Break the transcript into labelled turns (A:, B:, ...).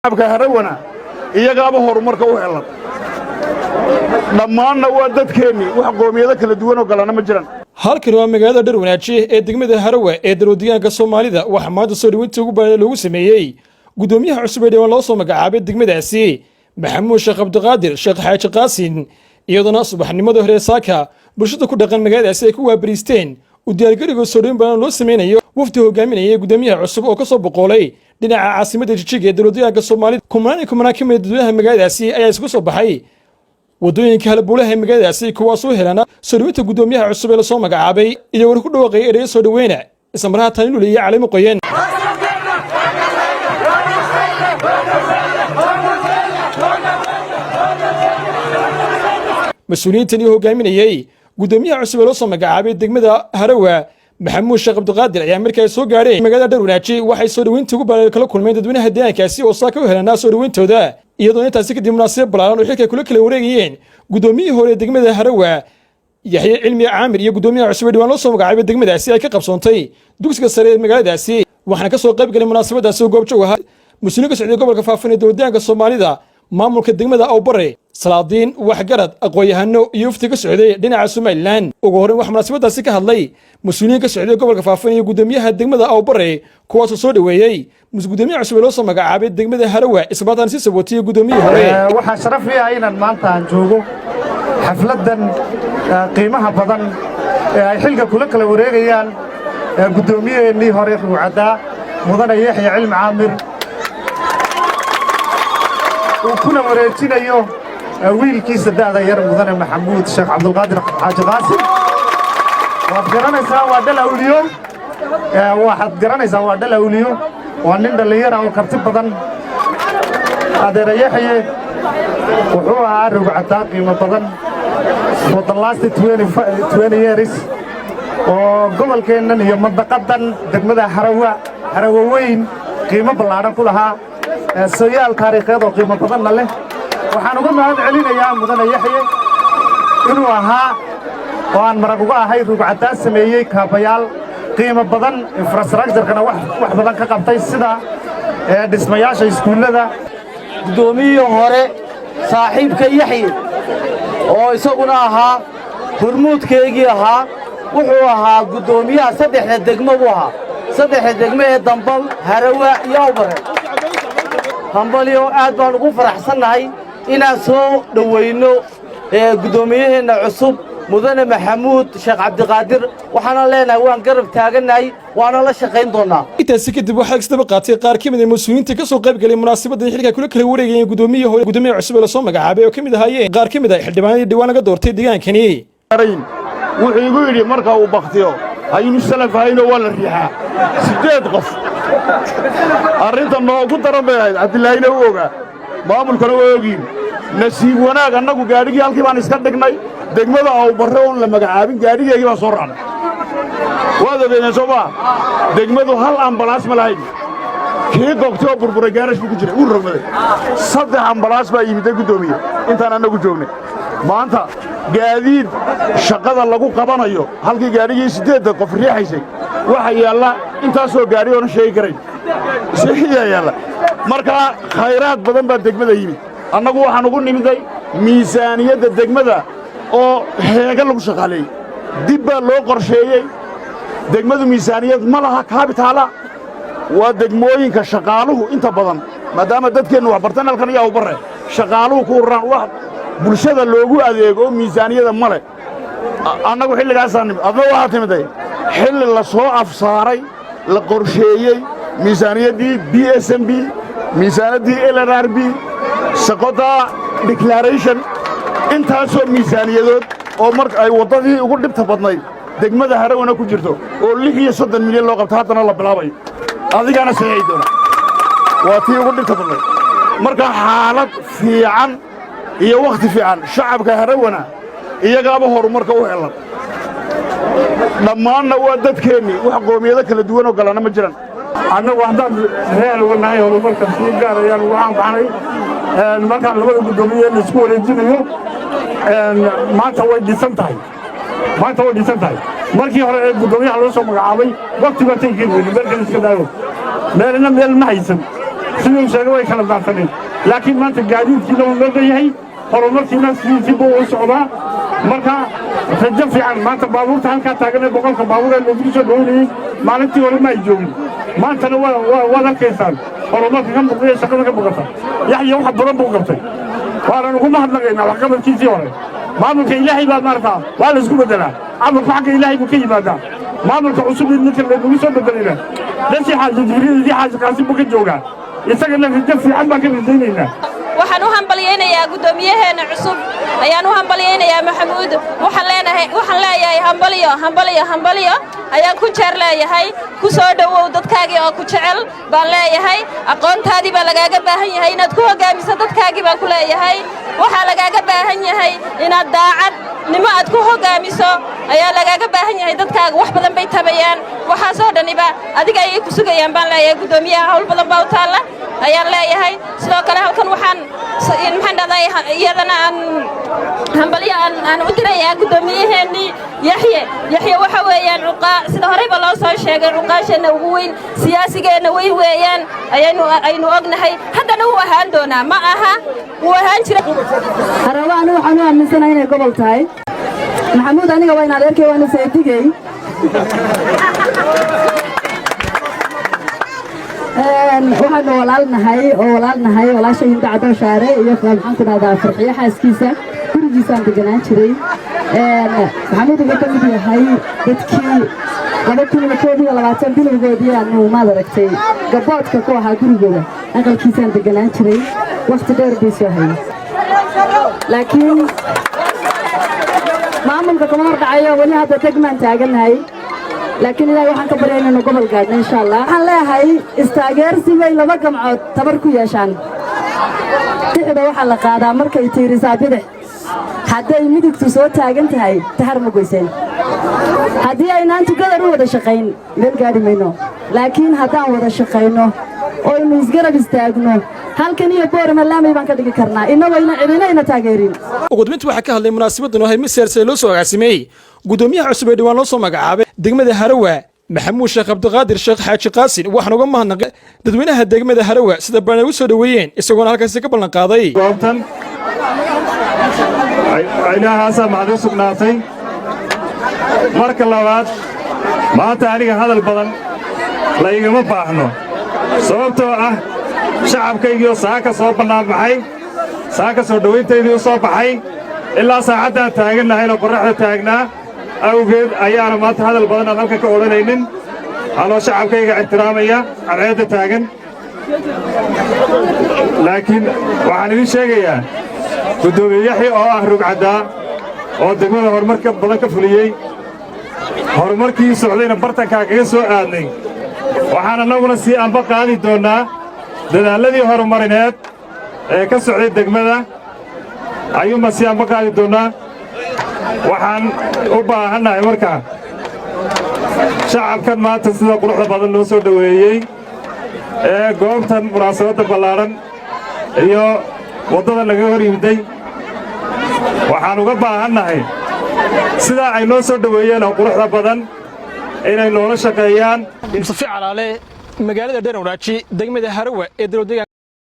A: Shacabka Harawana iyagaaba horumarka u helan. Dhammaanna waa dadkeennii, wax qoomiyado kala duwan oo galana ma jiraan.
B: Halkani waa magaalada Dharwanaaji ee degmada Harawa ee dowladdeegaanka Soomaalida. Waxaa maanta soo dhoweyntii ugu baahda loogu sameeyey guddoomiyaha cusub ee dhawaan loo soo magacaabay degmadaasi, Maxamuud Sheekh Cabdiqaadir Sheekh Xaaji Qaasin, iyadoona subaxnimada hore saaka bulshada ku dhaqan magaaladaasi ay ku waabariisteen u diyaargariga soo dhoweyn badan loo sameynayo wafdi hogaaminayay guddoomiyaha cusub oo ka soo boqoolay dhinaca caasimadda Jijiga ee dowladdeegaanka Soomaalida. Kumanaan iyo kumanaan ka mid dadweynaha magaaladaasi ayaa isugu soo baxay waddooyinka halbuulaha ee magaaladaasi, kuwaasoo helana soo dhoweynta guddoomiyaha cusub ee lasoo magacaabay, iyo war ku dhawaaqaya ereyo soo dhoweyna, islamaraha taaniluliya caleemo qoyan. Mas-uuliyiintan iyo hogaaminayey guddoomiyaha cusub ee loo soo magacaabay degmada Harawa, Maxamuud Sheekh Cabdiqaadir, ayaa markii ay soo gaadheen magaalada Dharwanaaji waxay soo dhoweyntii ugu baaran kala kulmeen dadweynaha deegaankaasi oo saaka u helanaa soo dhoweyntooda, iyadoo intaasi kadib munaasabad ballaaran oo xilka kula kala wareegayeen guddoomiyihii hore ee degmada Harawa, Yaxye Cilmi Caamir, iyo guddoomiyaha cusub ee dhawaan loo soo magacaabay degmadaasi ay ka qabsoontay dugsiga sare ee magaaladaasi. Waxaana ka soo qayb galay munaasabadaasi oo goobjoog ahaa mas-uuliin ka socday gobolka Faafan ee dowladdeegaanka Soomaalida, maamulka degmada Awbare, salaadiin, waxgarad, aqoon-yahano iyo ufti ka socday dhinaca Somaliland. Ugu horreyn waxaa munaasabadaasi ka hadlay mas-uuliyiin ka socday gobolka Faafan iyo guddoomiyaha degmada Awbare, kuwaasoo soo dhoweeyey guddoomiyaha cusub ee loo soo magacaabay degmada Harawa, islamarkaana sii sabootiyey guddoomiyihii hore.
C: Waxaa sharaf ii ah inaan maanta aan joogo xafladdan qiimaha badan ee ay xilka kula kala wareegayaan guddoomiyaheennii hore, ruucaddaa Mudane Yaxya Cilmi Caamir, uu kuna wareejinayo wiilkiisa da'da yar, Mudane Maxamuud Sheekh Cabdulqaadir Xaaji Qaasim. Waad garanaysaa, waa dhal awliyo. Waxaad garanaysaa, waa dhal awliyo, waa nin dhallinyara oo karti badan. Adeera Yaxye wuxuu ahaa rugcataa qiimo badan for the last 20 years oo gobolkeennan iyo mandaqadan degmada Harawa, Harawa Weyn, qiimo ballaadhan ku lahaa, sooyaal taariikheed oo qiimo badanna leh. Waxaan uga mahad celinayaa Mudane Yaxye inuu ahaa oo aan marag uga ahay rugcataa sameeyey kaabayaal qiimo badan, infrastructure-kana wax badan ka qabtay, sida dhismayaasha iskuullada.
D: Guddoomiyihii hore, saaxiibka Yaxye, oo isaguna ahaa hormuudkaygii ahaa, wuxuu ahaa guddoomiyaha saddexda degmo buu ahaa, saddexda degmo ee Dambal, Harawa iyo Awbare. Hambalyo, aad baan ugu faraxsannahay inaan soo dhoweynno guddoomiyaheenna cusub, Mudane Maxamuud Sheekh Cabdiqaadir. Waxaana leenahay waan garab taagannahay, waana la shaqayn doonnaa.
B: Intaasi kadib waxaa isdaba qaatay qaar ka mid ah mas-uuliyiinta ka soo qayb galay munaasabadda xilka kula kala wareegayeen guddoomiyihii hore, guddoomiyaha cusub ee lasoo magacaabay, oo ka mid ahaayeen qaar ka mid ah xildhibaanadii dhawaan laga doortay deegaankani.
A: Wuxuu igu yidhi marka uu bakhtiyo haynu salaf haynoo waa la riixaa siddeed qof. Arrinta noogu daran bay ahayd. Cabdilaahina u ogaa, maamulkana waa ogiin. Nasiib wanaag, annagu gaadhigii halkii baan iska dhignay degmada Awbarre oon la magacaabin. Gaadhigeygii baan soo raacnay, waad ogeydeen soo maa? Degmadu hal ambalaas ma lahayn. Kii gogtay oo burburay gaarash buu ku jiray, wuu rogmaday. Saddex ambalaas baa yimidday, guddoomiye, intaan annagu joognay. Maanta gaadiid shaqada lagu qabanayo, halkii gaadhigii siddeedda qof riixaysay, waxa yaalla intaasoo gaadhi oonan sheegi karayn yaa yaalla. Markaa khayraad badan baa degmada yimid. Annagu waxaan ugu nimiday miisaaniyadda degmada oo heega lagu shaqaaleeyey, dib baa loo qorsheeyey. Degmadu miisaaniyad ma laha kaabitaala. Waa degmooyinka shaqaaluhu inta badan, maadaama dadkeennu wax bartan halkan iyo Awbarre, shaqaaluhu ku ururaan. Wax bulshada loogu adeego oo miisaaniyada ma leh. Annagu xilligaasaa nimid, adna waxaa timiday xilli la soo afsaaray, la qorsheeyey miisaaniyaddii BSMB, miisaaniyaddii LRRB, Seqota declaration, intaasoo miisaaniyadood oo marka ay waddadii ugu dhibta badnayd degmada Harawana ku jirto oo 36 milyan loo qabto, haddana la bilaabayo, adigaana saxiixi doona. Waa tii ugu dhibta badnayd. Marka xaalad fiican iyo wakhti fiican, shacabka Harawana iyagaaba horumarka u helan. Dhammaanna waa dadkeennii, wax qoomiyado kala duwan oo galana ma jiraan.
E: Annagu haddaan reer nahay, horumarka sii gaar ayaan ugu caanbaxnay. Markaan labada guddoomiye la isku wareejinayo, maanta way dhisan tahay, maanta way dhisan tahay. Markii hore ee guddoomiyaha loo soo magacaabay, waqti baa tegi kari weyne, meel kale iska daayo, meelna meel ma haysan. Siduu sheegay, way kala daadsaneen, laakiin maanta gaadiidkiina wuu noo dhan yahay, horumarkiina sidiisii buu u socdaa. Marka rajo fiican maanta baabuurta halkaa taagan ee 100-ka baabuur ee loogu soo dhoweynayey maalintii hore ma ay joogin. Maantana waad arkaysaan horumarka ka muuqda ee shaqada ka muuqata. Yaxya wax badan buu qabtay, waanan ugu mahadnaqaynaa waxqabadkiisii hore. Maamulka Ilaahay baa maartaa, waa la isku beddelaa. Amarku xagga Ilaahay buu ka yimaadaa. Maamulka cusub ninka laynagu soo bedelayna dhashii Xaaji Jibriil iyo Xaaji Qaasim buu ka joogaa, isagana rajo fiican baan ka rajaynaynaa.
F: Waxaan u hambalyaynayaa guddoomiyaheenna cusub ayaan u hambalyaynayaa, Maxamuud. Waxaan leenahay, waxaan leeyahay hambalyo, hambalyo, hambalyo ayaan ku jeer leeyahay. Ku soo dhowow dadkaagii oo ku jecel baan leeyahay. Aqoontaadii baa lagaaga baahan yahay inaad ku hoggaamiso dadkaagii baan ku leeyahay. Waxaa lagaaga baahan yahay inaad daacadnimo aad ku hoggaamiso ayaa lagaaga baahan yahay. Dadkaaga wax badan bay tabayaan, waxaasoo dhaniba adiga ayay ku sugayaan baan leeyahay. Guddoomiyaha hawl badan baa u taalla ayaan leeyahay. Sidoo kale halkan waxaan, maxaan dhahday, iyadana aan hambalyo aan u dirayaa guddoomiyaheennii Yaxye. Yaxye waxa weeyaan cuqaa, sida horeyba loo soo sheegay, cuqaasheenna ugu weyn, siyaasigeenna weyn weeyaan ayaynu aynu ognahay. Haddana wuu ahaan doonaa, ma aha, wuu ahaan jira.
G: Harawa anigu waxaan u aaminsanahay inay gobol tahay. Maxamuud aniga waa in adeerkay, waana seedigey. Waxaanu walaalnahay oo walaalnahay walaasha Hinda Cadooshaare iyo, maxaan ku dhahdaa, Farxiyo xaaskiisa, gurigiisaan deganaan jiray. Maxamuud wuxuu ka mid yahay dadkii 2021 bilowgoodii aanu, maad aragtay, gaboodka ku ahaa gurigooda, aqalkiisaan deganaan jiray. Wakhti dheer buu soo hayay, laakiin maamulka kama hor dhacayo. Weli hadda degmaan taagannahay, laakiin Ilaahay waxaan ka barya inaynu gobol gaadhno, insha Allah. Waxaan leeyahay istaageersi bay laba gamcood tabar ku yeeshaan. Tixda waxaa la qaadaa markay tiirisaa bidix. Hadday midigtu soo taagan tahay, tahar ma goyseen. Haddii aynaan tukadar u wada shaqayn, meel gaadhi mayno, laakiin haddaan wada shaqayno oo aynu isgarab istaagno, halkan iyo Boorama laamay baan ka dhigi karnaa innagoo cidina ina taageerin.
B: Ugu dambeyntii waxaa ka hadlay munaasabadan oo haymi siyaasad loo soo agaasimeyey guddoomiyaha cusub ee dhawaan loo soo magacaabay degmada Harawa, Maxamuud Sheekh Cabdiqaadir Sheekh Xaaji Qaasin. Waxaan uga mahadnaqay dadweynaha degmada Harawa sida baanay u soo dhoweeyeen, isagoona halkaasi ka ballan qaaday.
H: Goobtan Ilaahaasaa mahad u sugnaatay. Marka labaad, maanta aniga hadal badan la igama baahno, sababtoo ah shacabkaygiioo saaka soo bannaanbaxay, saaka soo dhowayntaydii u soo baxay, ilaa saacaddaan taagannahayna qorraxda taagnaa awgeed ayaana maanta hadal badan aan halkan ka odhanaynin, anoo shacabkayga ixtiraamaya cadceedda taagan. Laakiin waxaan idin sheegayaa guddoomiye Yaxya oo ah rugcaddaa oo degmada horumarka badan ka fuliyey, horumarkii socdayna bartankaa kaga soo aadnay. Waxaan annaguna sii anba qaadi doonnaa dadaalladii horumarineed ee ka socday degmada ayuunbaan sii anba qaadi doonnaa. Waxaan u baahannahay markaa shacabkan maanta sida quruxda badan loo soo dhoweeyey ee goobtan munaasabadda ballaadhan iyo waddada naga hor yimiday, waxaan uga baahannahay sidaa ay noo soo dhoweeyeen oo quruxda badan inay noola shaqeeyaan.
B: Mustafi Calaale, magaalada Dhanowraaji, degmada Harawa ee dowladdeegaanka.